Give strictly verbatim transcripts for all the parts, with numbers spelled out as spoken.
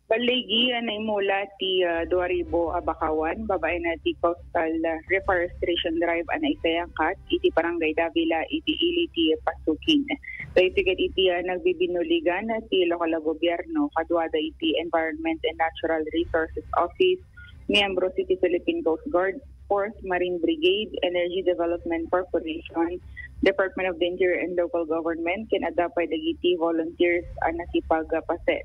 Balligi a naimula ti ah, dua ribu a bakawan babaen na ti coastal ah, reforestation drive a naisayangkat iti Barangay Davila iti ili ti Pasukin. Daytoy ket iti ah, nagbibinuligan ti lokal a gobyerno kaduada iti Environment and Natural Resources Office, miyembro iti Philippine Coast Guard, Fourth Marine Brigade, Energy Development Corporation, Department of the Interior and Local Government, ken adda pay dagiti volunteers a nakipagpaset.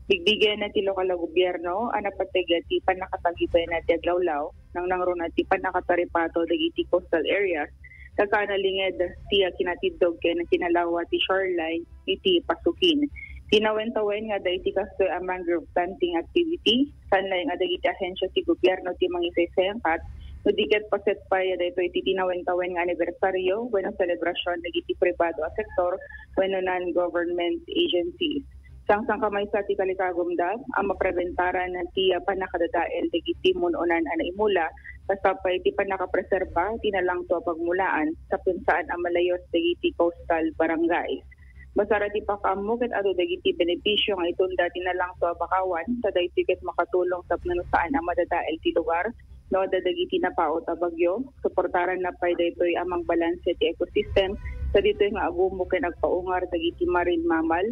Bigbigen ti lokal a gobyerno a napateg ti pannakatagipay na ti aglawlaw, nangnangruna ti pannakaparipato dagiti coastal areas, ta saan a linged ti kinatiddog ken kinalawa ti shoreline iti Pasukin. Tinawen-tawen nga adda iti kastoy a mangrove planting activity, saan laeng a dagiti ahensya ti gobyerno ti mangisaysayangkat, no di ket paset pay daytoy ti tinawen-tawen nga anibersaryo wenno selebrasyon dagiti pribado a sektor wenno non-government agencies. Sangsangkamaysa ti kalikagumda a mapreventaran ti pannakadadael dagiti mun-unan a naimula, kasta pay ti pannakapreserba ti nalangto a pagmulaan tapno saan a malayus dagiti coastal barangays. Basar ti pakaammo ket adu dagiti benepisio nga itunda ti nalangto a bakawan, ta daytoy ket makatulong tapno no saan a madadael ti lugar no adda dagiti napaut a bagyo. Suportaran na pay daytoy a mangbalanse ti ecosystem, ta ditoy nga agumo ken agpaungar dagiti marine mammal,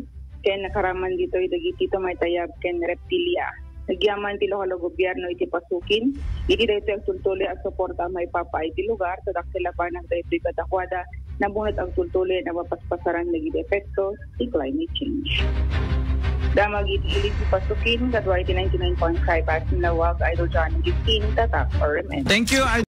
ken nakaraman ditoy dagiti tumaytayab ken reptilia. Nagyaman ti lokal a gobyerno iti Pasukin iti daytoy agtultuloy a suporta a maipapaay iti lugar, ta dakkel a banag daytoy kadakuada, namuna agtultuloy a mapaspasaran dagiti epekto ti climate change. Damag iti ili ti Pasukin, kadua iti ninety-nine point five at Nawag, Idol John Giftin, Tatak R M N. Thank you,